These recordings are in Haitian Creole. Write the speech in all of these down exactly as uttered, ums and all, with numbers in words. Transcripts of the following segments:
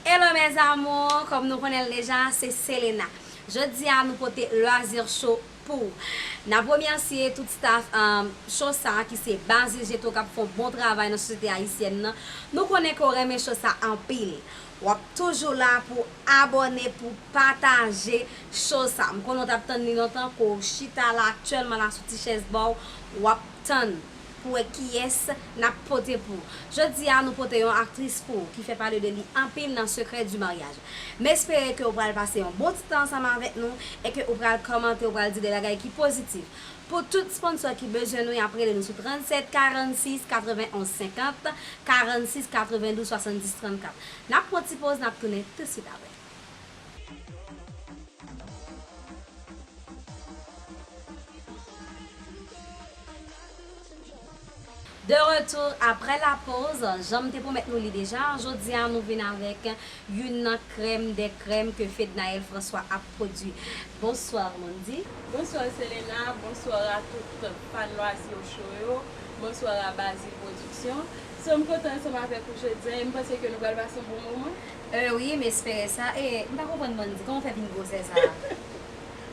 Hello mes amours, kòm nou konnen l deja, se Selena. Jodi a nou pote Loisir Show pou w. N ap remèsye tout staff um, show sa ki se Bazil Jeto k ap fè yon bon travay nan sosyete ayisyèn nan. Nou konnen ke w renmen show sa anpil. W ap toujou la pou abòne, pou pataje show sa. M konnen w t ap tann li lontan, ke w chita la aktyèlman la sou ti chèz ba w, w ap tann pou wè kiyès n ap pote pou w. Jodi a, nou pote yon aktris pou w ki fè pale de li anpil nan Secret du Mariage. M espere ke w pral pase yon bon ti tan ansanm avèk nou e ke w pral kòmante, w pral di de bagay ki pozitif. Pou tout sponsor ki bezwen nou, y ap rele nou sou tranntsèt karannsis katrevenonz senkant, karannsis katrevendouz swasanndis trannkat. N ap pran ti poz, n ap tounen tousuit apre. De retour après la pause, jan m te pwomèt nou li deja, jodi a nou vin avèk youn nan krèm dè krèm ke Fednaelle François ap pwodui. Bonsoir Mondy. Bonsoir Selena, bonsoir a tout fan Loisir Show yo, bonsoir a Bazil Production. So m kontan ansanm avèk ou jodi a e m panse ke nou pral pase yon bon moman. Euh, wi, m espere sa. E, m pa konprann Mondy, kòman w fè vin gwosè sa?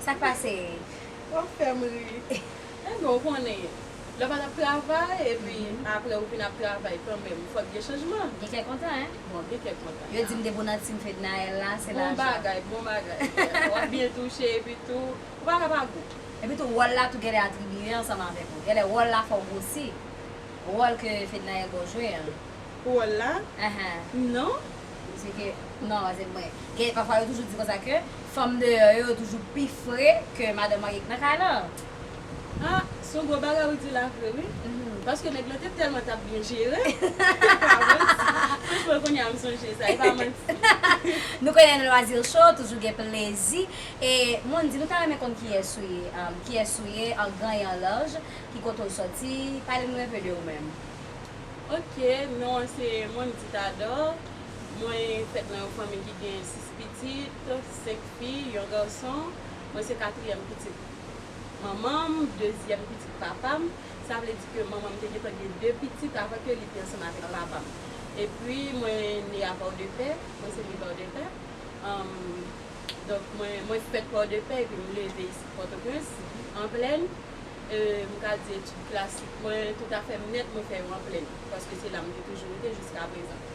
Sa k pase? W ap fè m ri. Enben, w konnen, lè w pa t ap travay, epi apre ou vin ap travay kanmenm, fòk gen chanjman. Gen kè kontan, en? Bon, gen kè kontan. Yo di m depi w nan team Fednaelle la, se lajan. Bon bagay, bon bagay. W ap byen touche, epi tou, ou pa ka pa gou. Epi tou, wòl la tou genlè atribiye ansanm avèk ou. Genlè wòl la fè w gwosi. Wòl ke Fednaelle ba w jwe an. Wòl la? Ahan. Non. Se ke, non, se mwen. Gen, pafwa yo toujou di konsa ke fanm deyò yo, yo toujou pi fre ke madanm marye k nan kay la. Ah, se yon gwo bagay ou di la vre, wi. Mhm. Paske nèg lan te tèlman t ap byen jere. E pa manti. Franchman, kounye a m sonje sa, e pa manti. Nou konnen nan Loisir Show, toujou gen plezi. E, Mondy, nou ta renmen konn kiyès ou ye, um, kiyès ou ye, an gran e an laj, ki kote w sòti, pale nou enpe de ou menm. Ok, non an se Mondy Tador. Mwen fèt nan yon fanmi ki gen sis pitit, senk fi, yon gason. Mwen se katriyèm pitit manman m, dezyèm pitit papa m. Sa vle di ke manman m te gentan gen de pitit avan ke li te ansanm avèk papa m. Epi, mwen ne a Pòdepè, mwen se ne Pòdepè. Anm, donk, mwen, mwen fèt Pòdepè epi m leve isit Pòtoprens, an plèn. E, m ka di etid klasik mwen, toutafè m nèt, mwen fè yo an plèn, paske se la m te toujou rete jiska prezan.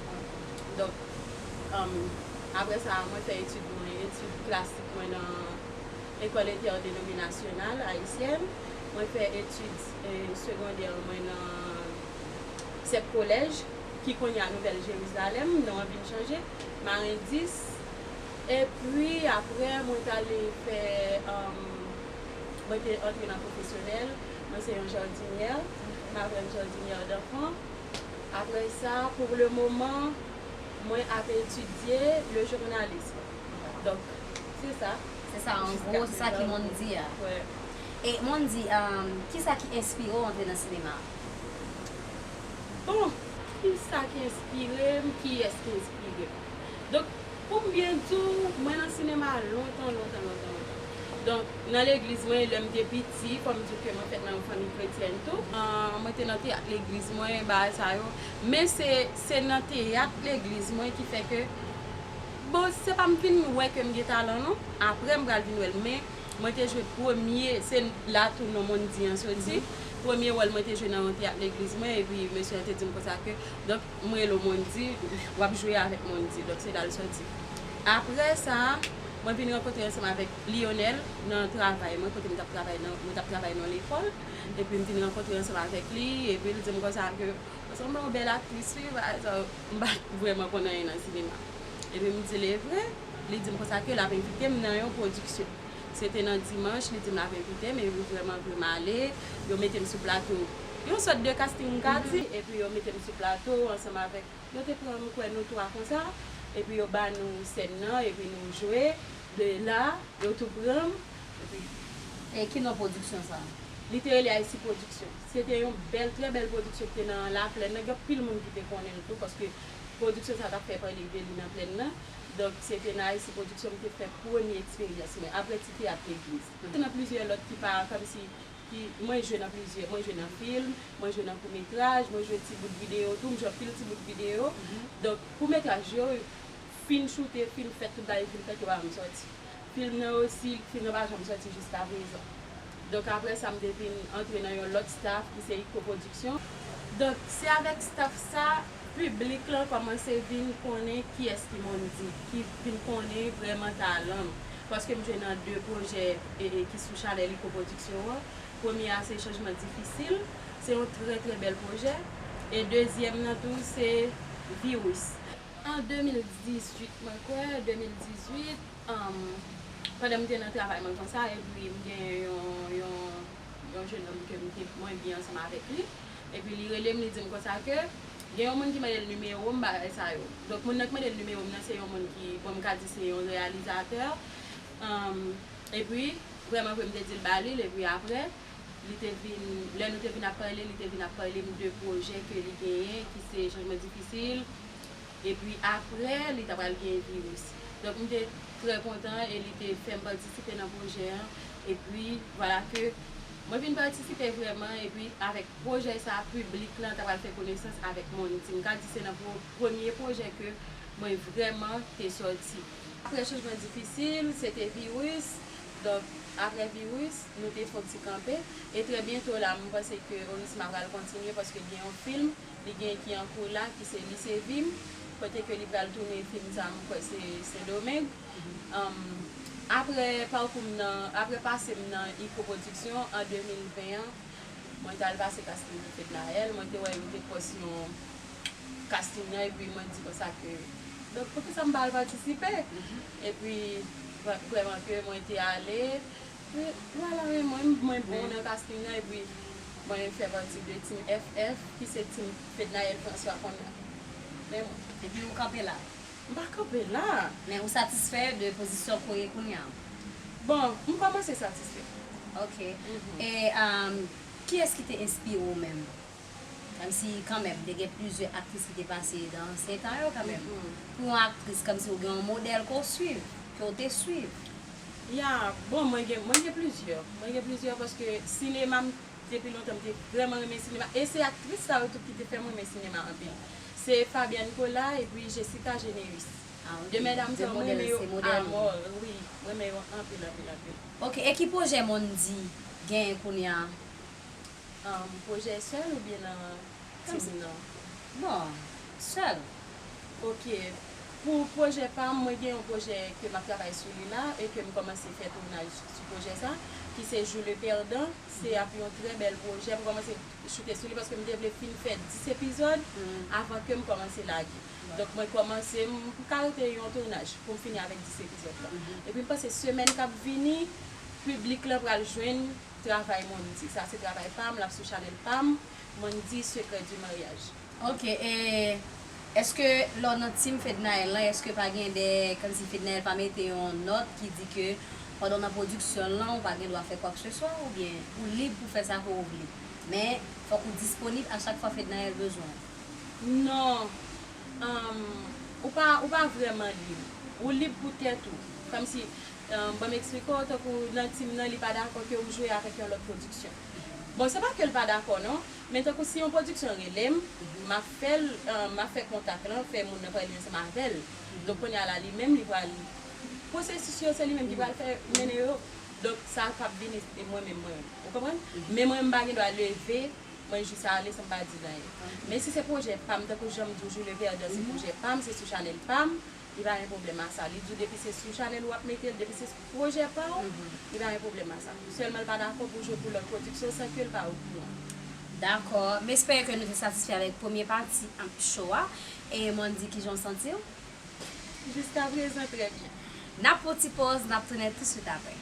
Donk, anm, apre sa, mwen fè etid mwen, etid klasik mwen nan École Interdénominationale Haïtienne. Mwen fè etid, e, segondè mwen nan Sèp Kolèj, ki kounye a Nouvèl Jerizalèm, non an vin chanje, Maren dis. Epi apre, mwen t ale fè, um, mwen te antre nan pwofesyonèl. Mwen se yon jardinyè, m aprann jardinyè danfan. Apre sa, pou le moman, mwen ap etidye le journalisme. Donk, se sa. Se sa, an gwo, se sa ki Mondy a. Wè. E Mondy, um, kisa ki enspire w antre nan sinema? Bon, kisa ki enspire m? Kiyès ki enspire m? Donk, pou m byen di w, mwen nan sinema lontan, lontan, lontan, lontan. Donk, nan legliz mwen, lè m te piti, fò m di w ke mwen fèt nan yon fanmi kretyèn tou. An, mwen te nan teyat legliz mwen, bagay sa yo. Men se, se nan teyat legliz mwen ki fè ke, bon, se pa m vin wè ke m gen talan non. Apre, m pral vin wè l, men mwen te jwe premye, se la tou non Mondy an soti. Mhm. Premye wòl mwen te jwe nan yon teyat legliz mwen, epi mesye an te di m konsa ke, donk, m rele w Mondy, w ap jwe avèk Mondy, donk se la l soti. Apre sa, mwen vin rankontre ansanm avèk Lionel nan travay mwen, kote m t ap travay nan, mwen t ap travay nan lekòl, epi m vin rankontre ansanm avèk li, epi l di m konsa ke, w sanble yon bèl aktris, wi, bagay sa yo, m pa t vrèman konn anyen nan sinema. Epi m di l e vre, li di m konsa ke l ap envite m nan yon pwodiksyon. Se te nan dimanch, li di m l ap envite m, epi vrèman vre m ale, yo mete m sou plato. Yon sòt de casting m ka di, epi yo mete m sou plato ansanm avèk, yo te pran m kwè nou twa konsa, epi yo ba nou sèn nan, epi nou jwe, de la, yo tou pran m, epi. E ki non pwodiksyon sa? Li te rele Ayiti Pwodiksyon. Se te yon bèl, trè bèl pwodiksyon ki te nan Laplèn nan, gen anpil moun ki te konnen l tou, paske pwodiksyon sa t ap fè pale de li nan Plèn nan. Donk, se te nan Ayiti Pwodiksyon m te fè premye eksperyans mwen, apre ti teyat legliz. Te nan plizyè lòt ki pa, kòmsi, ki, mwen jwe nan plizyè, mwen jwe nan fim, mwen jwe nan kout metraj, mwen jwe ti bout videyo tou, m jwe anpil ti bout videyo. Mhm. Donk, kout metraj yo, Fin choute, fin fèt, tout bagay fin fèt, yo pa janm sòti. Fim nan osi, fim nan pa janm sòti jiskaprezan. Donk, apre sa, m te vin antre nan yon lòt staff ki se Iko Production. Donk, se avèk staff sa, piblik lan kòmanse vin konnen kiyès ki Mondy, ki vin konnen vrèman talan m. Paske m jwe nan de pwojè e, e, ki sou chanèl Iko Production an. Premye a se Chanjman Difisil, se yon trè, trè bèl pwojè. E dezyèm nan tou, se Virus. An de mil dizuit, mwen kwè, de mil dizuit, um, pandan m te nan travay mwen konsa, epi m gen yon, yon, yon jenòm ke m te, mwen byen ansanm avèk li. Epi li rele m, li di m konsa ke gen yon moun ki mande l nimewo m, bagay sa yo. Donk, moun nan ki mande l nimewo m nan, se yon moun ki, bon, m ka di se yon reyalizatè. Um, epi, vrèman vre, m te di l ba li l, epi apre, li te vin, lè nou te vin ap pale, li te vin ap pale m de pwojè ke li genyen, ki se Chanjman Difisil, epi apre, li ta pral gen Virus. Donk, m te trè kontan e li te fè m patisipe nan pwojè an. Epi, vwala ke mwen vin patisipe vrèman, epi avèk pwojè sa, piblik lan ta pral fè konesans avèk Mondy. M ka di se nan pwo-, premye pwojè ke mwen vrèman te sòti. Apre Chanjman Difisil, se te Virus. Donk, apre Virus, nou te fè yon ti kanpe. E trè byento la, m panse ke Orisma pral kontinye paske gen yon fim li gen ki an kou la, ki se Li se vi m, kote ke li pral tounen fim sa, m kwè se Sendomeng. Um, apre pakou m nan, apre pase m nan Iko Production an de mil ven an, mwen t al pase casting pou Fednaelle, mwen te wè yo te pòs yon casting nan, epi mwen di konsa ke, donk, poukisa m pa al patisipe? Epi, vrè-, vrèman ke mwen te ale, e, vwala, men mwen, mwen bon nan casting nan, epi mwen fè pati de Team F F, ki se Team Fednaelle François kounye a. Men mwen. Epi ou kanpe la? M pa kanpe la. Men ou satisfè de pozisyon ke w ye kounye a? Bon, m kòmanse satisfè. Ok. Mhm. E, um, kiyès ki te enspire w menm? Kòmsi, kanmenm, te gen plizyè aktris ki te pase nan ansyen tan yo, kanmenm. Mhm. Pou yon aktris, kòmsi ou gen yon modèl ke w swiv, ke w te swiv. Ya, bon, mwen gen, mwen gen plizyè. Mwen gen plizyè paske sinema, m, depi lontan, m te vrèman renmen sinema. E se aktris sa yo tout ki te fè m renmen sinema anpil. Se Fabienne Colas epi Jessica Généus. Ah, ok. De medam sa yo, mwen renmen yo amò, wi. Mwen renmen yo anpil, anpil, anpil. Ok, e ki pwojè Mondy genyen kounye a? Um, pwojè sèl oubyen nan tim nan? Bon, sèl. Ok. Pou pwojè pa m, mwen gen yon pwojè ke m ap travay sou li la e ke m kòmanse fè tounaj sou pwojè sa, ki se Joue le perdant. Se ap yon trè bèl pwojè. M kòmanse choute sou li paske m te vle fin fè dis epizòd avan ke m kòmanse lage. Donk, mwen kòmanse, m ka rete yon tounaj pou m fini avèk dis epizòd la. Epi m panse semèn k ap vini, piblik lan pral jwenn travay Mondy. Sa se travay pa m, l ap sou chanèl pa m, Mondy Secret du Mariage. Ok, e èske lè w nan team Fednaelle lan, èske pa gen de, kòmsi Fednaelle pa mete yon nòt ki di ke pandan w nan pwodiksyon l lan, ou pa gen dwa fè kwakeseswa, oubyen ou lib pou fè sa ke w vle? Men, fòk ou disponib a chak fwa Fednaelle bezwen w. Non. Anm, ou pa, ou pa vrèman lib. Ou lib pou tèt ou. Kòmsi, anm, ban m eksplike w, tankou nan team nan, li pa dakò ke ou jwe avèk yon lòt pwodiksyon. Bon, se pa ke l pa dakò, non, men tankou si yon pwodiksyon rele m, m ap fè l, anm, m ap fè kontak lan, fè moun nan pale ansanm avè l. Donk, kounye a la, li menm, li pral, pwosesis yo, se li menm ki pral fè, mennen yo. Donk, sa p ap vini de mwen menm, mwen menm. Ou konprann? Men mwen, m pa gen dwa leve, mwen jis ale san m pa di l anyen. Men si se pwojè pa m, tankou jan m di w, Joue le perdant, se pwojè pa m, se sou chanèl pa m, li pa gen pwoblèm a sa. Li di w depi se sou chanèl ou ap mete l, depi se pwojè pa w, li pa gen pwoblèm a sa. Sèlman l pa dakò pou jwe pou lòt pwodiksyon san ke l pa okouran. Dakò. M espere ke nou te satisfè avèk premye pati, anm, show a. E Mondy, kijan w santi w? Jiskaprezan, trè byen. N ap pran ti pòz, n ap tounen tousuit apre.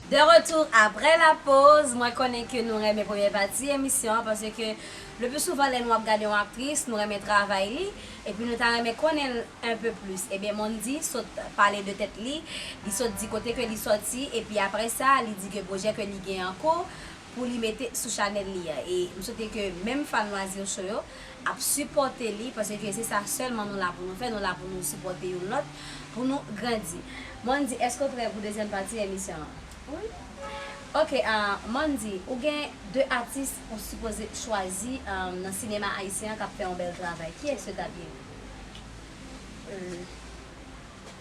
De retour après la pause, mwen konnen ke nou renmen premyè pati emisyon an, paske le pli souvan lè nou ap gade yon aktris, nou renmen travay li, epi nou ta renmen konnen l un peu plus. Ebyen, Mondy sot pale de tèt li, li sot di kote ke li sòti, epi apre sa, li di ke pwojè ke li gen an kou, pou li mete sou chanèl li a. E m swete ke menm fan Loisir Show yo ap sipòte li, paske se sa sèlman nou la pou nou fè, nou la pou nou sipòte youn lòt, pou nou grandi. Mondy, èske w prè pou dezyèm pati emisyon an? Wi. Ok, ah, Mandy, ou gen de atis ou sipoze chwazi ah, nan sinema ayisyen an k ap fè yon bèl travay. Kiyès yo t ap ye? Euh,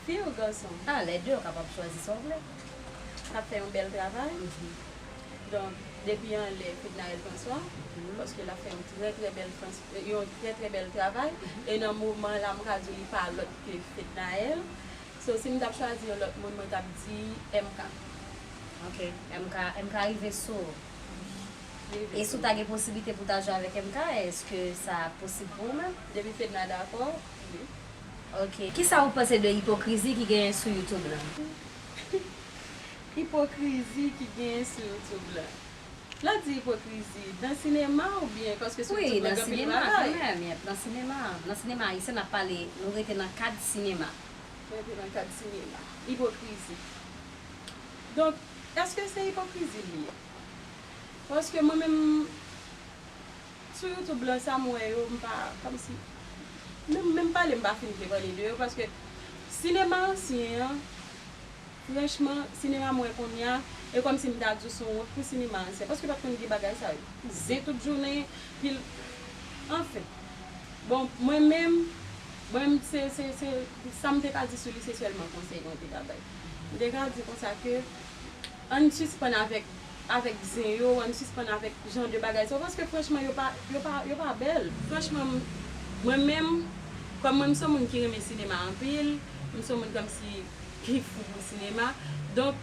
fi ou gason? Ah, lè de, ou kapab chwazi sa w vle. K ap fè yon bèl travay. Donk, depi anlè Fednaelle François, paske l ap fè yon trè trè bèl frans- yon trè trè bèl travay. E nan moman la, m ka di w li pa lòt ke Fednaelle. So, si m t ap chwazi yon lòt moun, mwen t ap di M K. Ok, M K, M K rive sou ou. E si w ta gen posiblite pou w ta jwe avèk M K, èske sa posib pou ou menm? Depi Fedna dakò, wi. Ok. Kisa ou panse de ipokrizi ki genyen sou YouTube la? Ipokrizi ki genyen sou YouTube la. Lè w di ipokrizi, nan sinema oubyen paske sou Wi, YouTube la nan gen pil sinema bagay. Kanmenm, nan sinema. Nan sinema ayisyen, n ap pale, nou rete nan kad sinema. Rete nan kad sinema. Ipokrizi. Donk, èske se ipokrizi li ye? Paske mwen menm, sou YouTube la, sa m wè yo, m pa, kòmsi, menm, menm pale, m pa fin vle pale de yo, paske sinema ansyen an, franchman, sinema m wè kounye a, e kòmsi m ta di w se yon wont pou sinema ansyen, paske pa t konn gen bagay sa yo. Zen tout jounen, pil, anfen. Bon, mwen menm, mwen menm, se, se, se, sa m te ka di sou li, se sèlman konsèy mwen te ka bay. M te ka di konsa ke, ann sispann avèk, avèk zen yo, ann sispann avèk jan de bagay sa yo, paske franchman, yo pa, yo pa, yo pa bèl. Franchman, m- mwen menm, kòm mwen, m se yon moun ki renmen sinema anpil, m se yon moun kòmsi ki fou pou sinema, donk,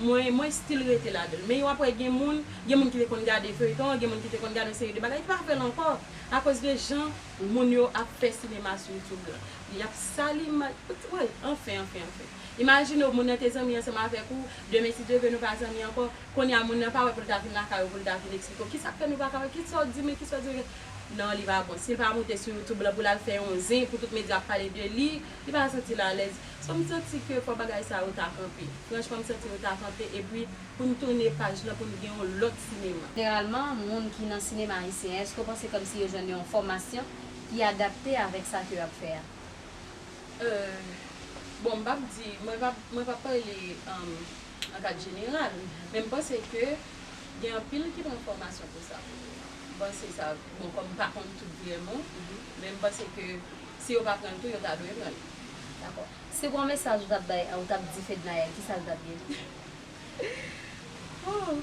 mwen, mwen still rete ladan l. Men w ap wè gen moun, gen moun ki te konn gade feyton, gen moun ki te konn gade yon seri de bagay, ki pa fè l ankò, akoz de jan moun yo ap fè sinema sou YouTube la. Y ap sali imaj, wi, anfen, anfen, anfen. Imajine w, moun nan te zanmi ansanm avèk ou, demen si Dye vle nou pa zanmi ankò, kounye a moun nan pa wè pou l ta vin lakay ou, pou l ta vin eksplike w kisa k fè nou pa ka wè, kisa w di, men kisa w di, non, li pa bon. Si l pa moute sou YouTube la pou l al fè yon zen, pou tout medya ap pale de li, li pa santi l alèz. So, m santi ke fò bagay sa yo ta kanpe. Franchman, m santi yo ta kanpe, epi pou n tounen paj lan, pou n gen yon lòt sinema. Jeneralman, moun ki nan sinema ayisyen, èske w panse kòmsi yo jwenn yon fòmasyon ki adapte avèk sa ke y ap fè a? Euh, bon, m p ap di, mwen p ap, mwen p ap pale um, an kad jeneral, men m panse ke gen anpil ki pran fòmasyon pou sa. M panse sa, bon, kòm m pa konn tout vrèman, men m panse ke si yo pa pran l tou, yo ta dwe pran l. Dakò. Si w gen yon mesaj ou t ap bay, ou t ap di Fednaelle, kisa l t ap ye? Oh,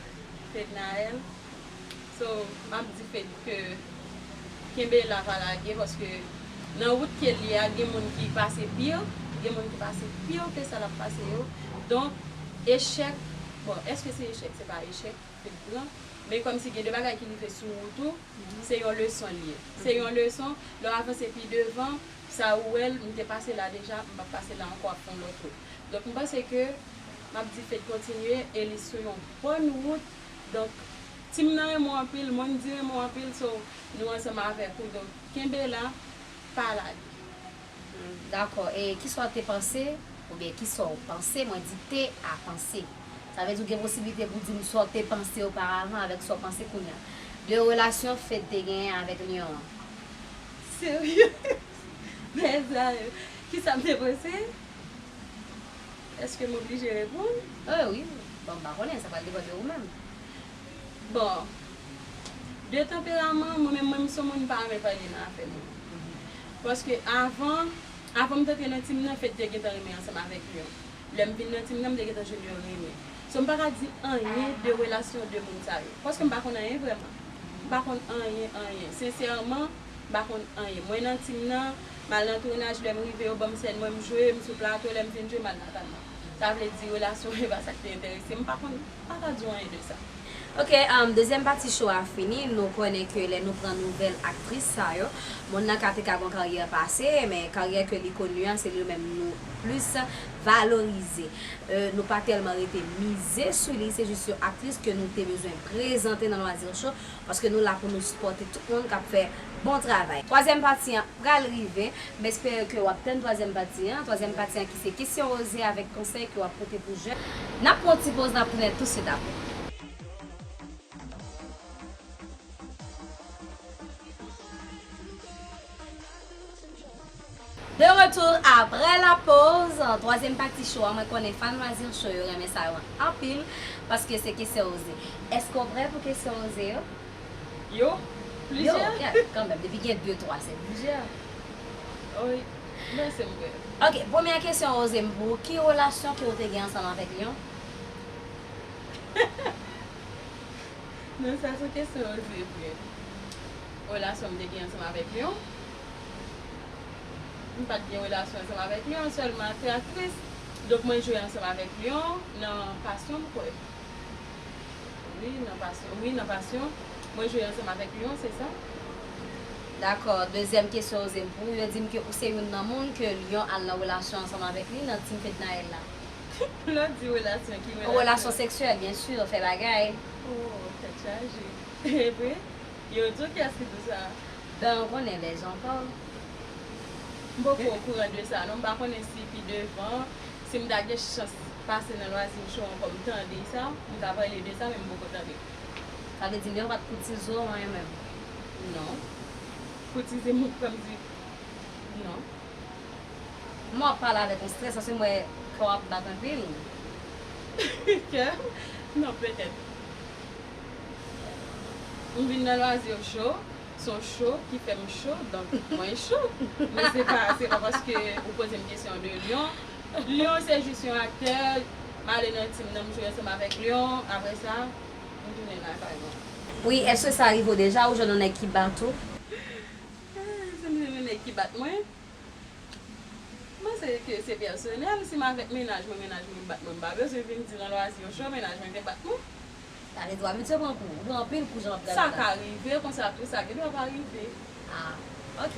Fednaelle. So, m ap di Fed ke kenbe la, pa lage, paske nan wout ke l ye a, gen moun ki pase pire, gen moun ki pase pire ke sa l ap pase yo. Donk, echèk, bon, èske se echèk? Se pa echèk, Fed pran. Men kòmsi gen de bagay ki rive sou wout ou, se yon leson l ye. Se yon leson, lè w avanse pi devan, sa ou wè l, m te pase la deja, m p ap pase la ankò, ap fè yon lòt wout. Donk, m panse ke m ap di Fed kontinye e li sou yon bòn wout. Donk, team nan renmen w anpil, Mandy renmen w anpil, so nou ansanm avèk ou. Donk, kenbe la, pa lage. Dakò. E kisa w te panse, oubyen kisa w panse, mwen di te a panse. Sa vle di w gen posiblite pou w di m sa w te panse oparavan avèk sa w panse kounye a. De relasyon Fed te genyen avèk Lion an. Serye? Mezanmi, kisa m te panse? Èske m oblije reponn? Eh wi, bon, m pa konnen, sa pral depann de ou menm. Bon, de tanperaman, mwen menm, mwen, m se yon moun m pa renmen pale nan afè moun. Paske avan, avan m t antre nan team nan, Fed te gentan renmen ansanm avèk Lion. Lè m vin nan team nan, m te gentan jwenn yon renmen. So, m pa ka di anyen de relasyon de moun sa yo. Paske m pa konn anyen vrèman. M pa konn anyen, anyen. Sensèman, m pa konn anyen. Mwen nan team nan, m al nan tounaj, lè m rive, yo ban m sèn mwen, m jwe, m sou plato, lè m fin jwe, m al nan kay mwen. Sa vle di, relasyon, e pa sa k te enterese m. M pa konn, m pa ka di w anyen de sa. Ok, um, dezyèm pati show a fini. Nou konnen ke lè nou pran nouvèl aktris sa yo, moun nan ka te ka gon karyè pase, men karyè ke li koni an, se li menm nou plis valorize. Euh, nou pa tèlman rete mize sou li, se jis yon aktris ke nou te bezwen prezante nan Loisir Show, paske nou la pou nou sipòte tout moun k ap fè bon travay. Twazyèm pati an pral rive, m espere ke w ap tann twazyèm pati an. Twazyèm pati an ki se kesyon poze avèk konsèy ke w ap pote pou jèn. N ap pran yon ti poz, n ap tounen tousuit apre. De retour Apre la poz, twazyèm pati show a, mwen konnen fan Loisir Show yo renmen sa yo anpil, paske se kesyon oze. Èske w prè pou kesyon oze yo? Yo? Plizyè? Yo, yeah, kanmenm, depi gen de, twa, se plizyè. Wi, mwen se m prè. Ok, premyè kesyon oze m pou ou, ki relasyon ke w te gen ansanm avèk Lyon? Non, sa se kesyon oze vre. Relasyon m te gen ansanm avèk Lyon. M pa t gen relasyon ansanm avèk Lyon, sèlman ak aktris. Donk mwen jwe ansanm avèk Lyon nan Passion, m kwè. Wi, nan Passion. Wi, nan Passion. Mwen jwe ansanm avèk Lyon, se sa. Dakò, dezyèm kesyon oze m pou ou, yo di m ke ou se youn nan moun ke Lyon al nan relasyon ansanm avèk li nan Team Fednaelle la. Lè w di relasyon, ki relasyon? Relasyon seksyèl, byen si, fè bagay. Oh, tèt chaje. E vre? Yo di w kiyès ki di w sa? Ben, ou konnen lèjan ankò. M poko okouran de sa, non. M pa konnen si pi devan, si m ta gen chans pase nan Loisir Show ankò, m tande sa, m ka pale de sa, men m poko tande. Sa vle di Lyon pa t koutize w anyen menm? Non. Koutize m, kòm di, non. M ap pale avèk yon strès, paske m wè kè w ap bat anpil. Kè? Non, petèt. M vin nan Loisir Show, se yon show ki fè m cho, donk mwen cho. Men se pa, se pa paske ou poze m kesyon de Lyon. Lyon se jis yon aktè, m ale nan team nan, m jwe ansanm avèk Lyon, apre sa, m tounen lakay mwen. Wi, èske sa rive w deja ou jwenn yon nèg ki bat ou? Ah, se m jwenn yon nèg ki bat mwen? M panse ke se pèsonèl, si m avèk mennaj mwen, mennaj mwen bat mwen, m pa bezwen vin di nan Loisir Show, mennaj mwen te bat mwen. Sa vle di w abitye pran kou, ou pran anpil kou jan w ap gade la. Sa ka rive, konsa tou, sa gen dwa pa rive. Ah, ok.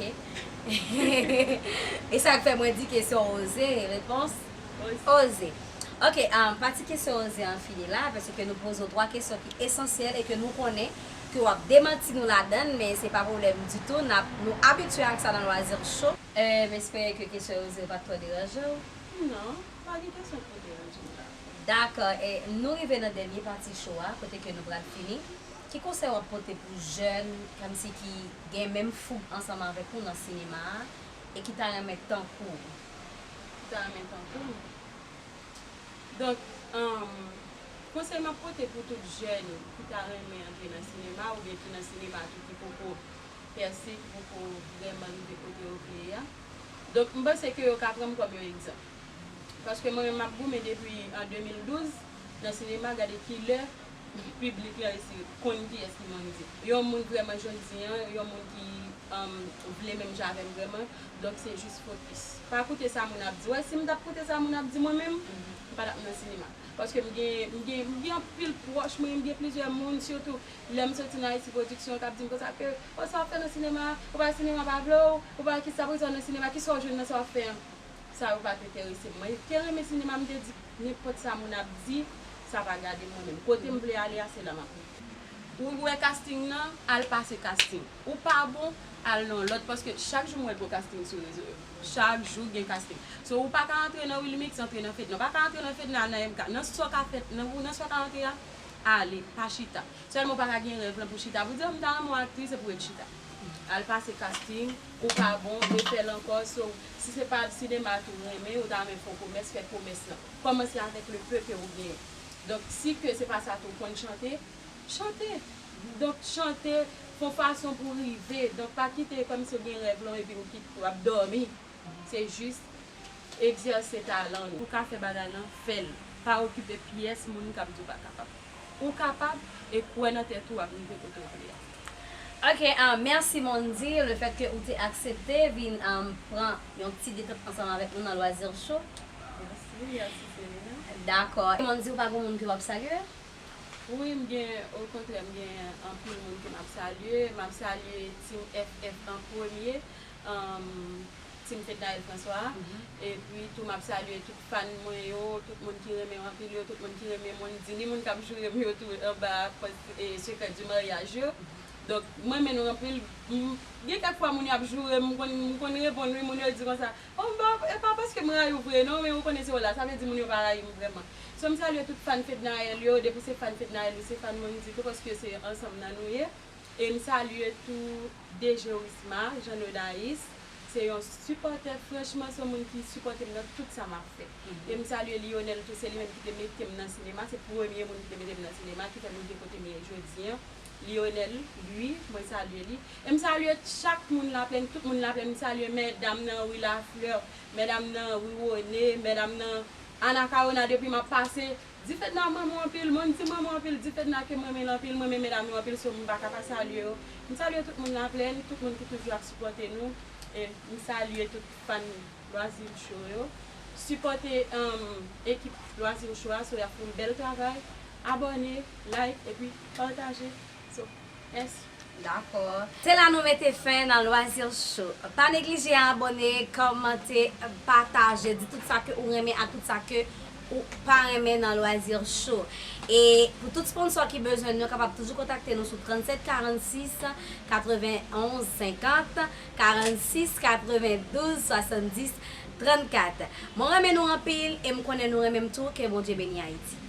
E sa k fè mwen di kesyon oze, repons oze. Ok, um, pati kesyon oze an fini la, paske nou poze w twa kesyon ki esansyèl e ke nou konnen ke w ap demanti nou ladan l, men se pa pwoblèm ditou, n ap, nou abitye ak sa nan Loisir Show. Eh, m espere ke kesyon oze pa t twò deranje w. Non, pa gen kesyon pou deranje m la. Dakò, e nou rive nan dènye pati show a, kote ke nou pral fini. Ki konsèy w ap pote pou jèn, kòmsi ki gen menm foug ansanm avèk ou nan sinema a, e ki ta renmen tankou w? Ki ta renmen tankou m? Donk, um, konsèy m ap pote pou tout jèn ki ta renmen antre nan sinema, oubyen ki nan sinema tou, ki poko pèse, ki poko vrèman rive kote yo vle a. Donk, m panse ke yo ka pran m kòm yon egzanp. Paske mwen menm m ap goumen depi an de mil douz nan sinema, gade kilè piblik lan resi konn kiyès ki Mondy. Yon moun vrèman jodi an, yon moun ki, um, vle menm jan avè m vrèman. Donk, se jis fokis. Pa koute sa moun ap di. Wè, si m t ap koute sa moun ap di mwen menm, m pa t ap nan sinema. Paske m gen, m gen, m gen anpil pwòch mwen, m gen plizyè moun, sitou lè m soti nan Haïti Production k ap di m konsa ke, o, sa w ap fè nan sinema, ou pa sinema pa vle w, ou pa kisa pou sa w nan sinema, kisa w jwenn nan sa w ap fè an? Sa yo pa t enterese m. Mwen te renmen sinema, m te di, nenpòt sa moun ap di, sa pa gade m mwen menm. Kote m vle ale a, se la m ap rete. Ou wè casting nan, al pase casting. Ou pa bon, al nan lòt, paske chak jou m wè l pran casting sou rezo yo. Chak jou gen casting. So, ou pa ka antre nan Wilmix, antre nan Fedna. Ou pa ka antre nan Fedna, al nan M K. Nan sa w ka fè, nan, nan sa w ka antre a, ale, pa chita. Sèlman w pa ka gen rèv lan pou chita, pou di, o, m ta renmen w aktris, epi w ret chita. Al pase casting, ou pa bon, refè l ankò. So, si se pa sinema ke w renmen, ou ta renmen fè yon komès, fè komès lan. Kòmanse avèk le peu ke ou genyen. Donk, si ke se pa sa tou, ou konn chante, chante. Donk, chante, fè yon fason pou w rive. Donk, pa kite kòmsi w gen rèv lan epi ou kit-, w ap dòmi. Se jis egzèse talan nou. Ou ka fè bagay lan, fè l. Pa okipe pyès moun k ap di w pa kapab. Ou kapab, e kwè nan tèt ou, w ap rive kote w vle a. Ok, ah, mèsi Mondy, le fèt ke ou te aksepte vin, ah, pran yon ti detant ansanm avèk nou nan Loisir Show. Mèsi, mèsi Selena. Dakò. Mondy, ou pa gen moun ke w ap salye? Wi, m gen, okontrè, m gen anpil moun ke m ap salye. M ap salye Team F F an premye, um, Team Fednaelle François. Epi tou, m ap salye tout fan mwen yo, tout moun ki renmen m anpil yo, tout moun ki renmen Mondy, ni moun k ap joure m yo tou anba pòs, e, Secret du Mariage yo. Donk, m renmen nou anpil. M, gen kèk fwa moun yo ap joure m, m konn, m konn reponn wi, moun yo di konsa, o, m pa, e pa paske m rayi w vre non, men ou konnen se w la, sa vle di moun yo pa rayi m vrèman. So, m salye tout fan Fednaelle yo, depi se fan Fednaelle ou se fan Mondy tou, paske se ansanm nan nou ye. E m salye tou D J Wisma, Jean Nodaïs, Se yon sipòtè, franchman, se yon moun ki sipòte m nan tout sa m ap fè. E m salye Lionel tou, se li menm ki te mete m nan sinema, se premye moun ki te mete m nan sinema, ki fè m rive kote m ye jodi an. Lionel, wi, mwen salye li. E m salye chak moun Laplèn, tout moun Laplèn, m salye mèdam nan ri Laflè, mèdam nan ri Wone, mèdam nan Anakawona depi m ap pase. Difedna, m renmen w anpil, mwen m di m renmen w anpil, Difedna ke m renmen l anpil, m renmen medam yo anpil, so m pa ka pa salye yo. M salye tout moun Laplèn, tout moun ki toujou ap sipòte nou. E m salye tout fan Loisir Show yo. Sipòte um, ekip Loisir Show a, so y ap fè yon bèl travay. Abòne, like, epi pataje. So, mèsi. Dakò. Se la nou mete fen nan Loisir Show. Pa neglije abòne, kòmante, pataje, di tout sa ke ou renmen ak tout sa ke ou pa renmen nan Loisir Show. E pou tout sponsò ki bezwen nou, kapab toujou kontakte nou sou trannset karannsis katrevenonz senkant, karannsis katrevendouz swasanndis trannkat. Mwen renmen nou anpil e m konnen nou renmen m tou. Ke Bondye beni Ayiti.